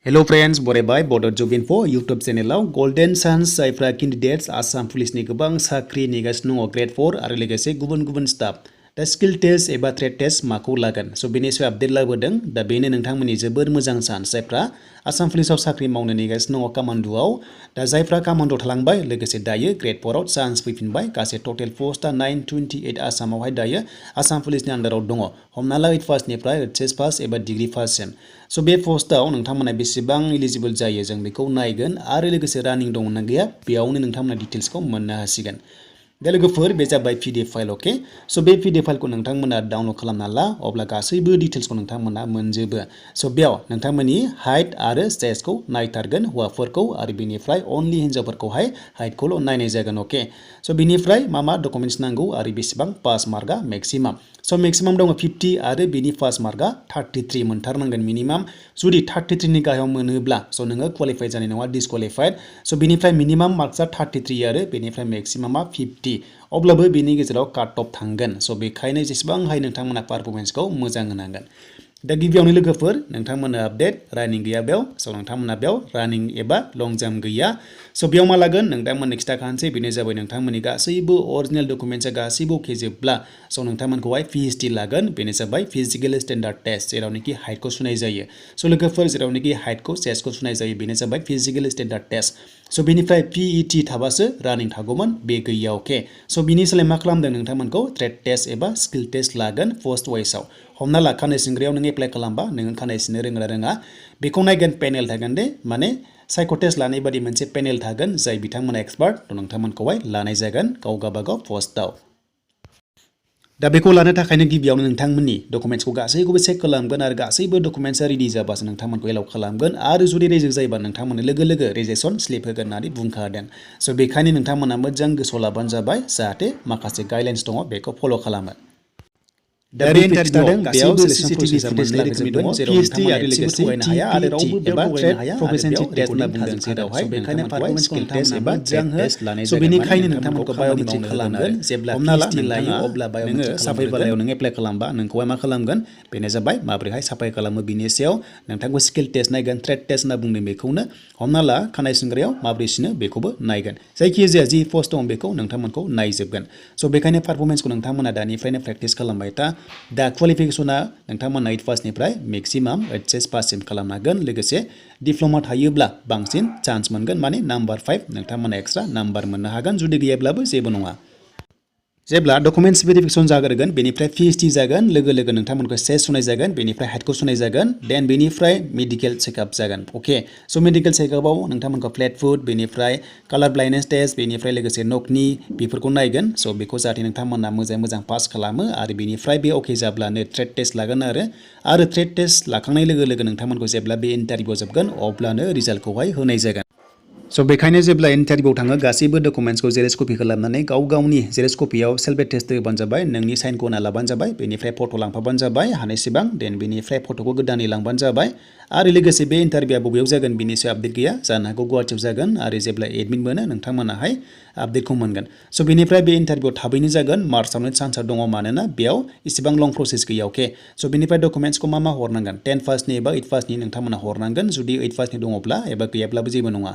Hello friends, बरायबाय Bodo Job Info YouTube चेनेलाव Golden Chance जायफ्रा candidates Assam पुलिसनि गोबां साख्रि नेगासिनो दङ ग्रेड 4 आरो लोगोसे गुबुन स्टाफ दा स्किल टेस्ट एबा ट्रेड टेस्ट माखौ लागोन स' बेनि सायाव आपडेट लाबोदों दा बेनो नोंथांमोननि जोबोर मोजां चान्स जायफ्रा आसाम पुलिसाव साख्रि मावनो नेगासिनो दङ कामान्ड'आव दा जायफ्रा कामान्ड' थालांबाय लोगोसे दायो ग्रेड 4 आव चान्स फैफिनबाय गासै टटेल पस्टआ 928 आसामावहाय दायो आसाम पुलिसनि आन्डाराव दङ हमना ला 8 पासनिफ्राय HS पास एबा डिग्री पाससिम स' बे पस्टआव नोंथांमोना बेसेबां एलिजिबल जायो जों बेखौ नायगोन आरो लोगोसे रानिं दंना गैया बेयावनो नोंथांमोना डिटेल्सखौ मोननो हासिगोन दा लोगोफोर बे जाबाय PDF फाइल अके स' बे PDF फाइलखौ नोंथांमोना डाउनलड खालामना ला अब्ला गासैबो डिटेल्सखौ नोंथांमोना मोनजोबो स' बेयाव नोंथांमोननि हाइट आरो स्टेजखौ नायथारगोन हौवाफोरखौ आरो बेनिफ्राय अनलि हिन्जावफोरखौहाय हाइटखौल' नायनाय जागोन अके स' बेनिफ्राय मा डकुमेन्ट्स नांगौ आरो बेसेबां पास मार्कआ मेक्सिमाम स' मेक्सिमाम दङ 50 आरो बेनि पास मार्कआ 33 मोनथारनांगोन मिनिमाम जुदि 33 नि गाहायाव मोनोब्ला स' नोङो क्वालिफाइ जानाय नङा डिसक्वालिफाइड स' बेनिफ्राय मिनिमाम मार्क्सआ 33 आरो बेनिफ्राय मेक्सिमामा 50 अब्लाबो बेनि गेजेराव काट अफ थांगोन स' बेखायनो जेसेबां हायो नोंथांमोना पारफरमेन्सखौ मोजां होनांगोन दा गिबियावनो लोगोफोर नोंथांमोना आपडेट रानिं गैया बेयाव स' नोंथांमोना बेयाव रानिं एबा लं जाम्प गैया स' बेयाव मा लागोन नोंथांमोननो खिथाखानोसै बेनो जाबाय नोंथांमोननि गासैबो अरिजिनेल डकुमेन्ट्सआ गासैबो अकेजोबब्ला स' नोंथांमोनखौहाय PhD लागोन बेनो जाबाय फिजिकेल स्टेन्डार्ड टेस्ट जेरावनोखि हाइटखौ सुनाय जायो स' लोगोफोर जेरावनोखि हाइटखौ चेस्टखौ सुनाय जायो बेनो जाबाय फिजिकेल स्टेन्डार्ड टेस्ट स' बेनिफ्राय PET थाबासो रानिं थागौमोन बे गैया अके स' बिनि सोलाय मा खालामदों नोंथांमोनखौ ट्रेड टेस्ट एबा स्किल टेस्ट लागोन पोस्ट वाइसआव हमना ला खानाय सिनग्रायाव नों एप्लाइ खालामबा नोङो खानाय सिननो रोङा बेखौ नायगोन पेनेल थागोन दे माने साइक' टेस्ट लानाय बादि मोनसे पेनेल थागोन जाय बिथांमोना एक्सपार्ट नोंथांमोनखौहाय लानाय जागोन गाव गावबागाव पस्टआव दा बेखौ लानो थाखायनो गिबियावनो नोंथांमोननि डकुमेन्ट्सखौ गासैखौबो चेक खालामगोन आरो गासैबो डकुमेन्ट्सआ रेडि जाबासो नोंथांमोनखौ एलाउ खालामगोन आरो जुदि रेजेक्ट जायोबा नोंथांमोननो लोगो रेजेक्सन स्लिप होगोन होननानै बुंखादों स' बेखायनो नोंथांमोना मोजां गोसोआव लाबानो जाबाय जाहाथे माखासे गाइडलाइन्स दङ बेखौ फल' खालामो दा बे इन्टारभिउआव बेयाव CCTV फुटेज लागायजोबगोन जेराव नोंथांमोना एसेबो थगायनो हाया आरो रावबो बेयाव थगायनो हाया प्रफेशनशिप टेस्ट होनना बुंदों जेरावहाय बेखायनो पारफरमेन्स स्किल टेस्ट एबा टेस्ट लानाय जागोन बेनिखायनो नोंथांमोनखौ बाय'मेट्रिक खालामगोन जेब्ला PhD लायो अब्ला बाय'मेट्रिक साफाय बालायाव नों एप्लाइ खालामबा नोंखौहाय मा खालामगोन बेनो जाबाय माबोरैहाय साफाय खालामो बिनि सायाव नोंथांखौ स्किल टेस्ट नायगोन ट्रेड टेस्ट होनना बुंदों बेखौनो हमना ला खानाय सिनग्रायाव माबोरै सिनो बेखौबो नायगोन जायखिजाया जि पस्ट दं बेखौ नोंथांमोनखौ नायजोबगोन स' बेखायनो पारफरमेन्सखौ नोंथांमोना दानिफ्रायनो प्रेक्टिस खालामबाय था दा क्वालिफिकेसना नोंथांमोना 8 पासनिफ्राय मेक्सिमाम HS पाससिम खालामनो हागोन लोगोसे डिप्ल'मा थायोब्ला बांसिन चान्स मोनगोन माने नाम्बार 5 नोंथांमोना एक्सट्रा नाम्बार मोननो हागोन जुदि गैयाब्लाबो जेबो नङा जेब्ला डकुमेन्ट्स भेरिफिकेसन जाग्रोगोन बेनिफ्राय PhD जागोन लोगो नोंथांमोनखौ चेस्ट सुनाय जागोन बेनिफ्राय हाइटखौ सुनाय जागोन देन बेनिफ्राय मेडिकेल चेकआप जागोन अके स' मेडिकेल चेकआपआव नोंथांमोनखौ फ्लेट फुट बेनिफ्राय कालार ब्लाइन्डनेस टेस्ट बेनिफ्राय लोगोसे नकनि बेफोरखौ नायगोन स' बेखौ जाहाथे नोंथांमोना मोजां पास खालामो आरो बेनिफ्राय बे अके जाब्लानो ट्रेड टेस्ट लागोन आरो ट्रेड टेस्ट लाखांनाय लोगो नोंथांमोनखौ जेब्ला बे इन्टारभिउ जोबगोन अब्लानो रिजाल्टखौहाय होनाय जागोन स' बेखायनो जेब्ला इन्टारभिउआव थाङो गासैबो डकुमेन्ट्सखौ जेरेक्स कपि खालामनानै गावनि जेरेक्स कपियाव सेल्फ टेस्ट होबानो जाबाय नोंनि साइनखौ होना लाबानो जाबाय बेनिफ्राय फट' लांफाबानो जाबाय हानायसेबां देन बेनिफ्राय फट'खौ गोदानै लांबानो जाबाय आरो लोगोसे बे इन्टारभिउआ बबेयाव जागोन बिनि सायाव आपडेट गैया जानो हागौ गुवाहाटियाव जागोन आरो जेब्ला एडमिट मोनो नोंथांमोनाहाय आपडेटखौ मोनगोन स' बेनिफ्राय बे इन्टारभिउआव थाबैनो जागोन मार्चआवनो चान्सआ दङ मानोना बेयाव इसेबां लं प्रसेस गैया अके स' बेनिफ्राय डकुमेन्ट्सखौ मा हरनांगोन 10 पासनि एबा 8 पासनि नोंथांमोना हरनांगोन जुदि 8 पासनि दङब्ला एबा गैयाब्लाबो जेबो नङा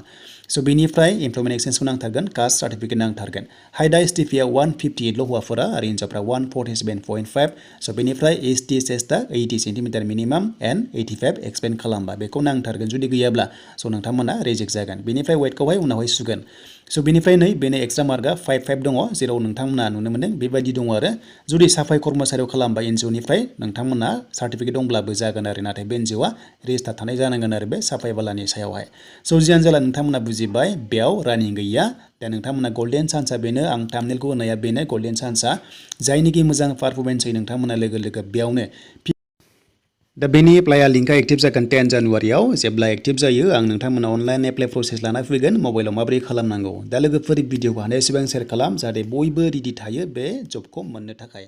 स' बेनिफ्राय इमप्लयमेन्ट एक्सचेन्जखौ नांथारगोन कास्ट सार्टिफिकेट नांथारगोन हाइटआ STPआ 158 ल' हौवाफोरा आरो हिन्जावफ्रा 147.5 स' बेनिफ्राय ST चेस्टआ 80 centimetre minimum and 85 expend खालामबा बेखौ नांथारगोन जुदि गैयाब्ला स' नोंथांमोना रिजेक्ट जागोन बेनिफ्राय वेटखौहाय उनावहाय सुगोन स' बेनिफ्राय बेनो एक्सट्रा मार्कआ 5 दङ जेराव नोंथांमोना नुनो मोनदों बेबायदि दङ आरो जुदि साफाय कर्मचारियाव खालामबा NGOनिफ्राय नोंथांमोना सार्टिफिकेट दंब्लाबो जागोन आरो नाथाय बे NGOआ रेजिस्टार थानाय जानांगोन आरो बे साफाय बालानि सायावहाय स' जियानो जाला नोंथांमोना बुजिबाय बेयाव रानिं गैया दा नोंथांमोना गल्डेन चान्सआ बेनो आं थाम्बनेलखौ होनाया बेनो गल्डेन चान्सआ जायनिखि मोजां पारफरमेन्स होयो नोंथांमोना लोगो बेयावनो दा बेनि एप्लाइआ लिंकआ एक्टिभ जागोन 10 जानुवारियाव जेब्ला एक्टिभ जायो आं नोंथांमोना अनलाइन एप्लाइ प्रसेस लाना फैगोन मबाइलाव माबोरै खालामनांगौ दा लोगोफोर भिडिअखौ हानाय एसेबां शेयार खालाम जाहाथे बयबो रेडि थायो बे जबखौ मोननो थाखाय